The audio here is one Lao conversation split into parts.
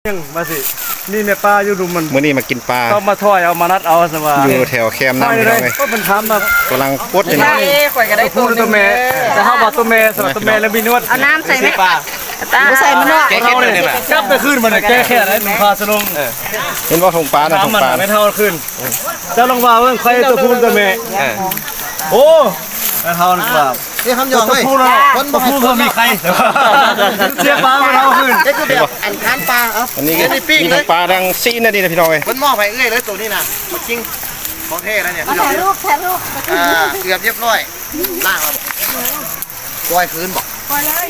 ຍັງວ່າຊິມີແມ່ປ່າຢູ່ລຸ່ມມັນ ມື້ນີ້ມາກິນປາ ຕ້ອງມາຖອຍເອົາມານັດເອົາຊັ້ນວ່າ ຢູ່ແຖວແຄມນ້ຳ ພີ່ນ້ອງເອີຍ ກໍເປັນຖາມວ່າ ກຳລັງປົດຢູ່ນີ້ ຂ້ອຍກໍໄດ້ຕົວໜຶ່ງ ແຕ່ເຮົາວ່າຕົວແມ່ ຕົວແມ່ແລ້ວມີໜວດ ເອົານ້ຳໃສ່ໄໝ? ບໍ່ໃສ່ມັນເນາະ ເຮົານີ້ກັບໄປຄືນມັນແກ້ແຄ້ນໃຫ້ໜຸ່ມພາສະລົງ ເອີ ເຫັນບໍ່ ຖົງປານະ ຖົງປານະ ເຮົາຄືນ ເຈົ້າລອງວ່າເບິ່ງ ໃຜຕົວຜູ້ຕົວແມ່ ເອີ ໂອ້ ແມ່ເຖົ້ານີ້ວ່າ ນີ້ຄຳຫຍອກເວີຍ ຄົນບໍ່ໃຫ້ຄົນມີໃຄ ເສຍປາມາເຮົາຄືນ ເຮັດຄືແບບອັນຄານປາ ເອົາ ອັນນີ້ກໍມີທັງປາທັງຊີ້ນນະນີ້ນະ ພີ່ນ້ອງເອີຍ ເພິ່ນມອບໃຫ້ເອື້ອຍເລີຍໂຕນີ້ນະ ມາຄິງຂອງແທ້ແລ້ວນີ້ ມາຖ່າຍຮູບ ຖ່າຍຮູບ ອ່າ ເກືອບຮຽບຮ້ອຍ ລ້າງແລ້ວບໍ່? ປ່ອຍຄືນບໍ່? ປ່ອຍເລີຍ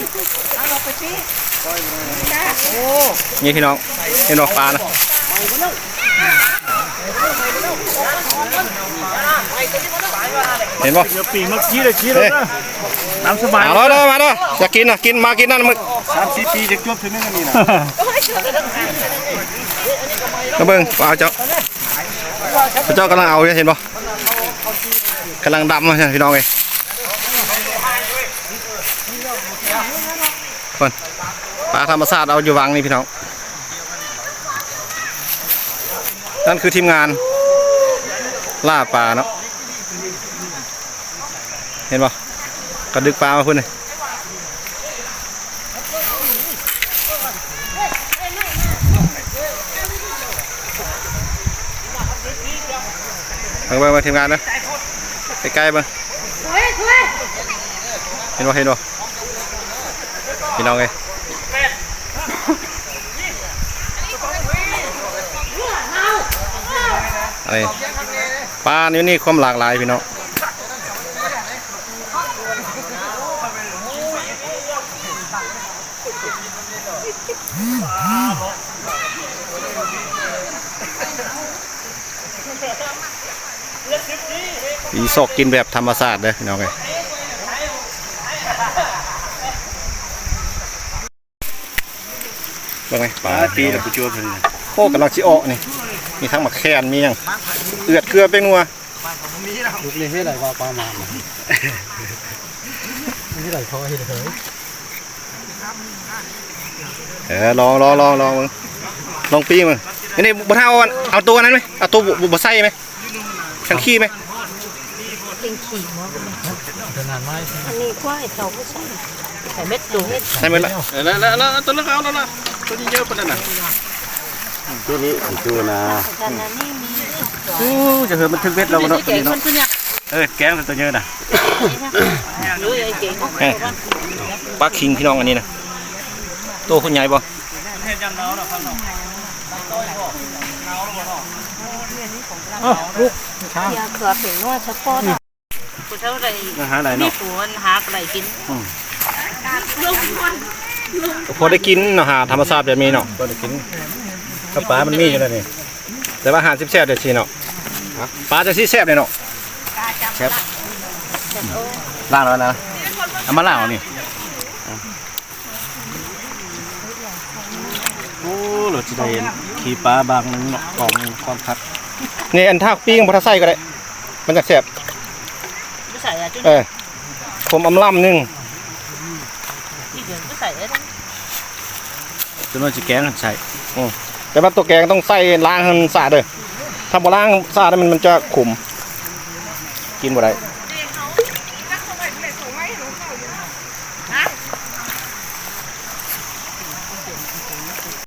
ເອົາລົງໄປຊີ້ ນີ້ພີ່ນ້ອງ ເຫັນບໍ່ປານະ ເຫັນບໍ່? ປີກມັກຂີ້ເລີຍ ຂີ້ເລີຍນະ ຕາມສະບາຍ ມາເດີ ມາເດີ ຢາກກິນນະ ກິນ ມາກິນນັ້ນ ສາມສີ່ປີຈະຈົບເທື່ອໜຶ່ງອັນນີ້ນະ ມາເບິ່ງປາເຈົ້າ ເຂົາເຈົ້າກຳລັງເອົາຢູ່ ເຫັນບໍ່? ກຳລັງດຳຢູ່ ພີ່ນ້ອງເອີຍ ເພິ່ນ ປາທຳມະຊາດເອົາຢູ່ວັງນີ້ພີ່ນ້ອງ ນັ້ນຄືທີມງານລ່າປາເນາະ ເຫັນບໍ່? ກະດຶກປາມາພຸ້ນນີ້ ເບິ່ງ ເບິ່ງ ເບິ່ງທີມງານເດີ ໃກ້ໆເບິ່ງ ເຫັນບໍ່? ເຫັນບໍ່? ພີ່ນ້ອງເອີຍ ອັນນີ້ ປາຢູ່ນີ້ຄວາມຫຼາກຫຼາຍພີ່ນ້ອງ ອີຊອກກິນແບບທຳມະຊາດເດີພີ່ນ້ອງເອີຍ ເບິ່ງແມະ ປາ ປີລະບໍ່ຈົບເພິ່ນ ໂອ້ ກຳລັງຊິອອກນີ້ ມີທັງໝາກແຄນ ມີຫຍັງ ເອືອດເກືອແປ້ງນົວ ລຸກນີ້ເຮັດໄດ້ວ່າປາມານ ເຮັດໄດ້ເຂົາເຮັດເຮີຍ ເອີ ລອງ ລອງ ລອງ ລອງເບິ່ງ ລອງປີ້ເບິ່ງ ອັນນີ້ບໍ່ເທົ່າ ເອົາໂຕນັ້ນໄໝ? ເອົາໂຕບໍ່ ບໍ່ໃສ່ໄໝ? ແຂ່ງຂີ່ໄໝ? ແຂ່ງຂີ່ບໍ່? ອັນນີ້ກວ່າໃຫ້ເຂົາບໍ່ໃສ່ ໃສ່ເບັດໂຕເຮັດ ໃສ່ເບິດລະ ເອີ ແລ້ວ ແລ້ວ ແລ້ວ ຕົວນັ້ນເອົາແລ້ວລະ ຕົວນີ້ເຢີະປານນັ້ນນະ ຕົວນີ້ ຕົວນະ ໂອ້ ຈະເຮີມັນຖືກເບັດລະບໍ່ເນາະ ຕົວນີ້ເນາະ ເອີ ແກງຕົວເຢີະນະ ເອີ ປາຄິງພີ່ນ້ອງ ອັນນີ້ນະ ໂຕຄົນໃຫຍ່ບໍ່? ເອົາ ລູກ ເຂືອເປັນນົວສະປອດ ຜູ້ເຖົ້າໄດ້ ຫາໄດ້ເນາະ ມີຜູ້ຫາກໍໄດ້ກິນ ອືມ ກໍພໍໄດ້ກິນເນາະ ຫາທຳມະຊາດແບບນີ້ເນາະ ພໍໄດ້ກິນ ກັບປາມັນມີຢູ່ແລ້ວນີ້ ແຕ່ວ່າອາຫານແຊບໆ ຈັ່ງຊີ້ເນາະ ປາຈັ່ງຊີ້ແຊບເດ້ເນາະ ແຊບ ລ້າງແລ້ວນະ ເອົາມາລ້າງເອົານີ້. ໂອ້ ລະຊິໄດ້ຂີ້ປາບາງໜຶ່ງເນາະ ກອງໜຶ່ງຄວາມຄັກ ນີ້ອັນທາກປີ້ງບໍ່ທັນໃສ່ກໍໄດ້ ມັນຈັ່ງແຊບ ບໍ່ໃສ່ອະຈຸ ເອີ ຂົມອຳລຳໜຶ່ງ ອີກເດີບໍ່ໃສ່ເດີ ຕົວນັ້ນຊິແກງໃສ່ ອື ແຕ່ວ່າຕົວແກງຕ້ອງໃສ່ລ້າງໃຫ້ມັນສະອາດເດີ ຖ້າບໍ່ລ້າງສະອາດມັນ ມັນຈະຂົມ ກິນບໍ່ໄດ້.